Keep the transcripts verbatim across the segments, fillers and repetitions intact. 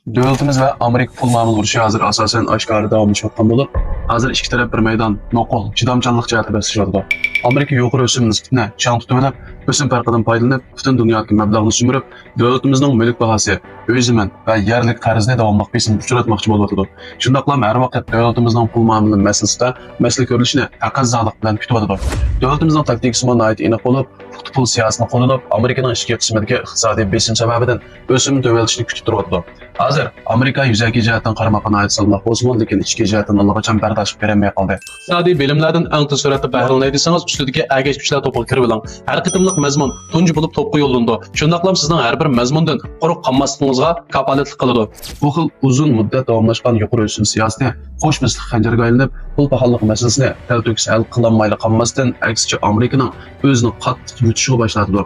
دۆلىتىمىز ۋە ئامېرىكا پۇل مۇئامىلە ئۇرۇشى ھازىر ئاساسەن ئاشكارا داۋاملىشىۋاتقان بولۇپ، ھازىر ئىككى تەرەپ بىر مەيدان نوقۇل، چىدامچانلىق جەھەتتە بەسلىشىۋاتىدۇ. ئامېرىكا يۇقىرى ئۆسۈم نىسبىتىنى چىڭ تۇتۇۋېلىپ، ئۆسۈم پەرقىدىن پايدىلىنىپ، پۈتۈن دۇنيادىكى مەبلەغنى سۈمۈرۈپ، دۆلىتىمىزنىڭ مۈلۈك باھاسى، ئۆي زېمىن ۋە يەرلىك قەرزنى داۋاملىق بېسىمغا ئۇچراتماقچى بولۇۋاتىدۇ. شۇنداقلا ھەر ۋاقىت دۆلىتىمىزنىڭ پۇل مۇئامىلە مەسىلىسىدە مەسىلە كۆرۈلۈشىنى تەقەززالىق بىلەن كۈتۈۋاتىدۇ. دۆلىتىمىزنىڭ تاكتىكىسىمۇ ناھايىتى ئېنىق بولۇپ، پۇختا پۇل سىياسىتىنى قوللىنىپ، ئامېرىكىنىڭ ئىچكى قىسمىدىكى ئىقتىسادىي بېسىم سەۋەبىدىن ئۆسۈمنى تۆۋەنلىتىشنى كۈتۈپ تۇرۇۋاتىدۇ. ھازىر ئامېرىكا يۈزەكى جەھەتتىن قارىماققا ناھايىتى سالماق بولسىمۇ، لېكىن ئىچكى جەھەتتىن ئاللىقاچان بەرداشلىق بېرەلمەي قالدى. ئىقتىسادىي بىلىملەردىن ئەڭ تېز سۈرئەتتە پەخىرلىنەي دېسىڭىز، ئۈستىدىكى ئەگەشكۈچلەر توپىغا كىرىۋېلىڭ. ھەر قېتىملىق مەزمۇن تۇنجى بولۇپ توپقا يوللىنىدۇ. شۇنداقلا سىزنىڭ ھەر بىر مەزمۇندىن قۇرۇق قالماسلىقىڭىزغا كاپالەتلىك قىلىدۇ. بۇ خىل ئۇزۇن مۇددەت داۋاملاشقان يۇقىرى ئۆسۈم سىياسىتى قوش بىسلىق خەنجەرگە ئايلىنىپ، پۇل پاخاللىقى مەسىلىسىنى تەلتۆكۈس ھەل قىلالمايلا قالماستىن، ئەكسىچە ئامېرىكىنىڭ ئۆزىنى قاتتىق يۇتۇشىغا باشلىتىدۇ.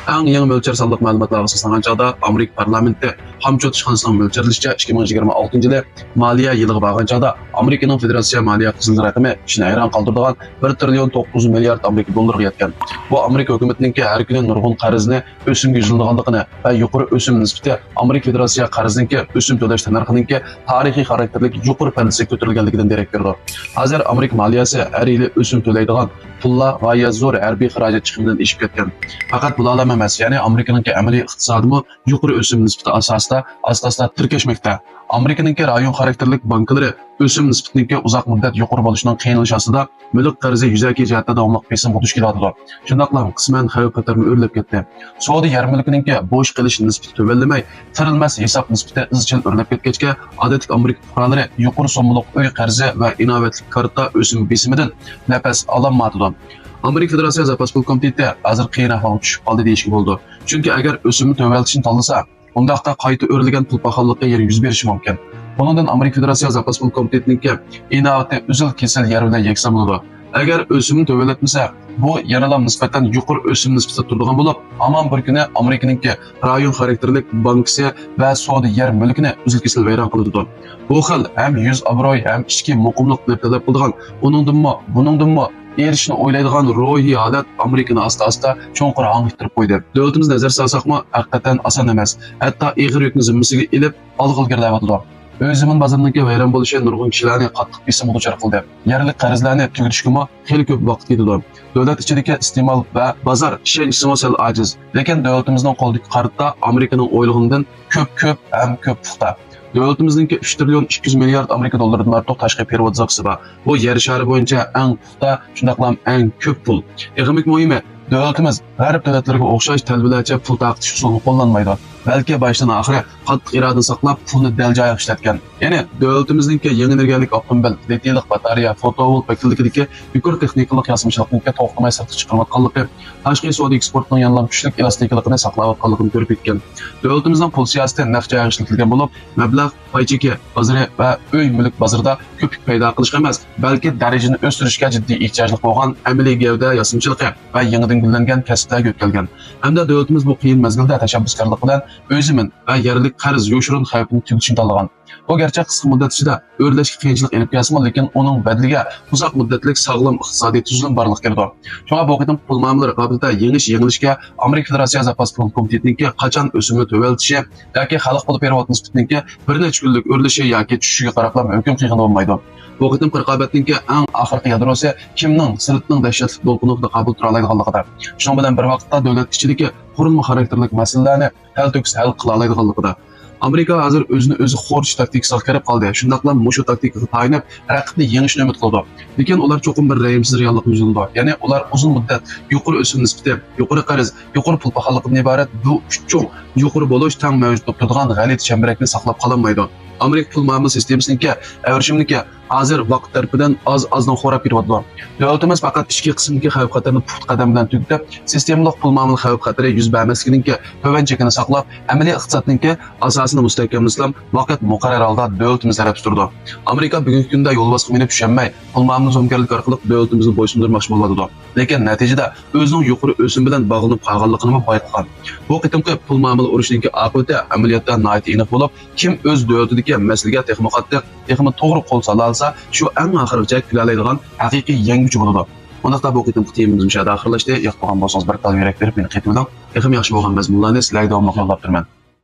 ئەڭ يېڭى مۆلچەر سانلىق مەلۇماتلارغا ئاساسلانغان چاغدا، ئامېرىكا پارلامېنتى قامچا ئوتۇش خانىسىنىڭ مۆلچەرلىشىچە، ئىككى مىڭ يىگىرمە ئالتىنچى يىلى مالىيە يىلىغا بارغان چاغدا ئامېرىكىنىڭ فېدېراتسىيە مالىيە قىزىل رەقىمى كىشىنى ھەيران قالدۇرىدىغان بىر تىرىليون توققۇز يۈز مىليارد ئامېرىكا دوللىرىغا يەتكەن. بۇ ئامېرىكا ھۆكۈمىتىنىڭكى ھەر كۈنى نۇرغۇن قەرزنى ئۆسۈمگە يۈزلىنىدىغانلىقىنى ۋە يۇقىرى ئۆسۈم نىسبىتى ئامېرىكا فېدېراتسىيە قەرزىنىڭكى ئۆسۈم تۆلەش تەننەرخىنىڭكى تارىخىي خاراكتېرلىك يۇقىرى پەللىسىگە كۆتۈرۈلگەنلىكىدىن دېرەك بېرىدۇ. ھازىر ئامېرىكا مالىيەسى ھەر يىلى ئۆسۈم تۆلەيدىغان پۇللار غايەت زور ھەربىي خىراجەت چىقىمىدىن ئېشىپ كەتكەن. پەقەت بۇلارلا ئەمەس، يەنى ئامېرىكىنىڭكى ئەمەلىي ئىقتىسادىمۇ يۇقىرى ئۆسۈم نىسبىتى ئاساسىدا ئاستا-ئاستا تىركەشمەكتە. ئامېرىكىنىڭكى رايون خاراكتېرلىك بانكىلىرى ئۆسۈم نىسبىتىنىڭكى ئۇزاق مۇددەت يۇقىرى بولۇشىنىڭ قىينىلىشى ئاستىدا، مۈلۈك قەرزى يۈزەكى جەھەتتە داۋاملىق بېسىمغا دۇچ كېلىۋاتىدۇ. شۇنداقلا قىسمەن خەۋپ خەتەرمۇ ئۆرلەپ كەتتى. سودا يەر مۈلكىنىڭكى بوش قېلىش نىسبىتى تۆۋەنلىمەي، تىرىلمەس ھېساب نىسبىتى ئىزچىل ئۆرلەپ كەتكەچكە، ئادەتتىكى ئامېرىكا پۇقرالىرى يۇقىرى سوممىلىق ئۆي قەرزى ۋە ئىناۋەتلىك كارتا ئۆسۈم بېسىمىدىن نەپەس ئالالمايۋاتىدۇ. ئامېرىكا فېدېراتسىيە زاپاس پۇل كومىتېتى ھازىر قىيىن ئەھۋالغا چۈشۈپ قالدى دېيىشكە بولىدۇ. چۈنكى ئەگەر ئۆسۈمنى تۆۋەنلىتىشنى تاللىسا، ئۇنداقتا قايتا ئۆرلىگەن پۇل پاخاللىقى يەنە يۈز بېرىشى مۇمكىن. بۇنىڭدىن ئامېرىكا فېدېراتسىيە زاپاس پۇل كومىتېتىنىڭكى ئىناۋىتى ئۈزۈل-كېسىل يەر بىلەن يەكسان بولىدۇ. ئەگەر ئۆسۈمنى تۆۋەنلەتمىسە، بۇ يەنىلا نىسبەتەن يۇقىرى ئۆسۈم نىسبىتىدە تۇرىدىغان بولۇپ، ھامان بىر كۈنى ئامېرىكىنىڭكى رايون خاراكتېرلىك بانكىسى ۋە سودا يەر مۈلكىنى ئۈزۈل-كېسىل ۋەيران قىلىدۇ. بۇ خىل ھەم يۈز ئابرۇي، ھەم ئىچكى مۇقىملىق دەپ تەلەپ قىلىدىغان، ئۇنىڭدىنمۇ، بۇنىڭدىنمۇ ئېرىشىشنى ئويلايدىغان روھىي ھالەت ئامېرىكىنى ئاستا-ئاستا چوڭقۇر ھاڭۋېتتۈرۈپ قويدى. دۆلىتىمىزنى نەزەرگە سالساقمۇ، ھەقىقەتەن ئاسان ئەمەس. ھەتتا ئېغىر يۈكنى زىممىسىگە ئېلىپ، ئالغىلى گىرىلەۋاتىدۇ. ئۆي زېمىن بازىرىنىڭكى ۋەيران بولۇشى نۇرغۇن كىشىلەرنى قاتتىق بېسىمغا دۇچار قىلدى. يەرلىك قەرزلەرنى تۈگىتىشكىمۇ خېلى كۆپ ۋاقىت كېتىدۇ. دۆلەت ئىچىدىكى ئىستېمال ۋە بازار ئىشەنچىسىمۇ سەل ئاجىز. لېكىن دۆلىتىمىزنىڭ قولىدىكى كارتا ئامېرىكىنىڭ ئويلىغىنىدىن كۆپ، كۆپ ھەم كۆپ پۇختا. دۆلىتىمىزنىڭكى ئۈچ تىرىليون ئىككى يۈز مىليارد ئامېرىكا دوللىرىدىن ئارتۇق تاشقى پېرېۋوت زاپىسى بار. بۇ يەر شارى بويىچە ئەڭ پۇختا، شۇنداقلا ئەڭ كۆپ پۇل. تېخىمۇ مۇھىمى، دۆلىتىمىز غەرب دۆلەتلىرىگە ئوخشاش تەلۋىلەرچە پۇل تارقىتىش ئۇسۇلىنى قوللانمايدۇ، بەلكى باشتىن ئاخىرى قاتتىق ئىرادىنى ساقلاپ، پۇلنى دەل جايىغا ئىشلەتكەن. يەنى دۆلىتىمىزنىڭكى يېڭى ئېنېرگىيەلىك ئاپتوموبىل، لىتىيلىق باتارېيە، فوتوۋولت ۋەكىللىكىدىكى يۇقىرى تېخنىكىلىق ياسىمىچىلىقنىڭكى توختىماي سىرتقا چىقىرىۋاتقانلىقى، تاشقى سودا ئېكسپورتىنىڭ يەنىلا كۈچلۈك ئېلاستىكىلىقىنى ساقلاۋاتقانلىقىنى كۆرۈپ يەتكەن. دۆلىتىمىزنىڭ پۇل سىياسىتى نەق جايىغا ئىشلىتىلگەن بولۇپ، مەبلەغ پاي چېكى بازىرى ۋە ئۆي مۈلۈك بازىرىدا كۆپۈك پەيدا قىلىشقا ئەمەس، بەلكى دەرىجىنى ئۆستۈرۈشكە جىددىي ئېھتىياجلىق بولغان ئەمەلىي گەۋدە ياسىمىچىلىقى ۋە يېڭىدىن گۈللەنگەن كەسىپلەرگە يۆتكەلگەن. ھەمدە دۆلىتىمىز بۇ قىيىن مەزگىلدە تەشەببۇسكارلىق بىلەن ئۆي زېمىن ۋە يەرلىك قەرز يوشۇرۇن خەۋپىنى تۈگىتىشنى تاللىغان. بۇ گەرچە قىسقا مۇددەت ئىچىدە ئۆرلەشكە قىيىنچىلىق ئېلىپ كەلسىمۇ، لېكىن ئۇنىڭ بەدىلىگە ئۇزاق مۇددەتلىك ساغلام ئىقتىسادىي تۈزۈلمە بارلىققا كېلىدۇ. شۇڭا بۇ قېتىمقى پۇل مۇئامىلە رىقابىتىدە يېڭىش يېڭىلىشكە ئامېرىكا فېدېراتسىيە زاپاس پۇل كومىتېتىنىڭكى قاچان ئۆسۈمنى تۆۋەنلىتىشى ياكى خەلق پۇلى پېرېۋوت نىسبىتىنىڭكى بىر نەچچە كۈنلۈك ئۆرلىشى ياكى چۈشۈشىگە قاراپلا ھۆكۈم قىلغىلى بولمايدۇ. بۇ قېتىمقى رىقابەتنىڭكى ئەڭ ئاخىرقى يادروسى كىمنىڭ سىرتنىڭ دەھشەتلىك دولقۇنىغا تاقابىل تۇرالايدىغانلىقىدا، شۇنىڭ بىلەن بىر ۋاقىتتا دۆلەت ئىچىدىكى قۇرۇلما خاراكتېرلىك مەسىلىلەرنى تەلتۆكۈس ھەل قىلالايدىغانلىقىدا. ئامېرىكا ھازىر ئۆزىنى ئۆزى خورىتىش تاكتىكىسىغا كىرىپ قالدى. شۇنداقلا مۇشۇ تاكتىكىغا تايىنىپ، رەقىبنى يېڭىشنى ئۈمىد قىلىدۇ. لېكىن ئۇلار چوقۇم بىر رەھىمسىز رېئاللىققا يۈزلىنىدۇ. يەنى ئۇلار ئۇزۇن مۇددەت يۇقىرى ئۆسۈم نىسبىتى، يۇقىرى قەرز، يۇقىرى پۇل پاخاللىقىدىن ئىبارەت بۇ ئۈچ چوڭ يۇقىرى بولۇش تەڭ مەۋجۇت بولۇپ تۇرىدىغان غەلىتە چەمبىرەكنى ساقلاپ قالالمايدۇ. ئامېرىكا پۇل مۇئامىلە سىستېمىسىنىڭكى ئەۋرىشىملىكى ھازىر ۋاقىت تەرىپىدىن ئاز-ئازدىن خوراپ كېتىۋاتىدۇ. دۆلىتىمىز پەقەت ئىچكى قىسىمدىكى خەۋپ-خەتەرنى پۇختا قەدەم بىلەن تۈگىتىپ، سىستېمىلىق پۇل مۇئامىلە خەۋپ-خەتىرى يۈز بەرمەسلىكىنىڭكى تۆۋەن چېكىنى ساقلاپ، ئەمەلىي ئىقتىسادنىڭكى ئاساسىنى مۇستەھكەملىسىلا، ۋاقىت مۇقەررەر ھالدا دۆلىتىمىز تەرەپتە تۇرىدۇ. ئامېرىكا بۈگۈنكى كۈندە يولۋاسقا مىنىپ چۈشەلمەي، پۇل مۇئامىلە زومىگەرلىكى ئارقىلىق دۆلىتىمىزنى بويسۇندۇرماقچى بولۇۋاتىدۇ. لېكىن نەتىجىدە ئۆزىنىڭ يۇقىرى ئۆسۈم بىلەن باغلىنىپ قالغانلىقىنىمۇ بايقىغان. بۇ قېتىمقى پۇل مۇئامىلە ئۇرۇشىنىڭكى ئاقىۋىتى ئەمەلىيەتتە ناھايىتى ئېنىق بولۇپ، كىم ئۆز دۆلىتىدىكى مەسىلىگە تېخىمۇ قاتتىق، تېخىمۇ توغرا قول سالالىسا، شۇ ئەڭ ئاخىرغىچە كۈلەلەيدىغان ھەقىقىي يەڭگۈچى بولىدۇ. ئۇنداقتا بۇ قېتىمقى تېمىمىز مۇشۇ يەردە ئاخىرلاشتى. ياقتۇرغان بولسىڭىز بىر تال يۈرەك بېرىپ مېنى قېتىۋېلىڭ. تېخىمۇ ياخشى بولغان مەزمۇنلارنى سىلەرگە داۋاملىق يوللاپ تۇرىمەن.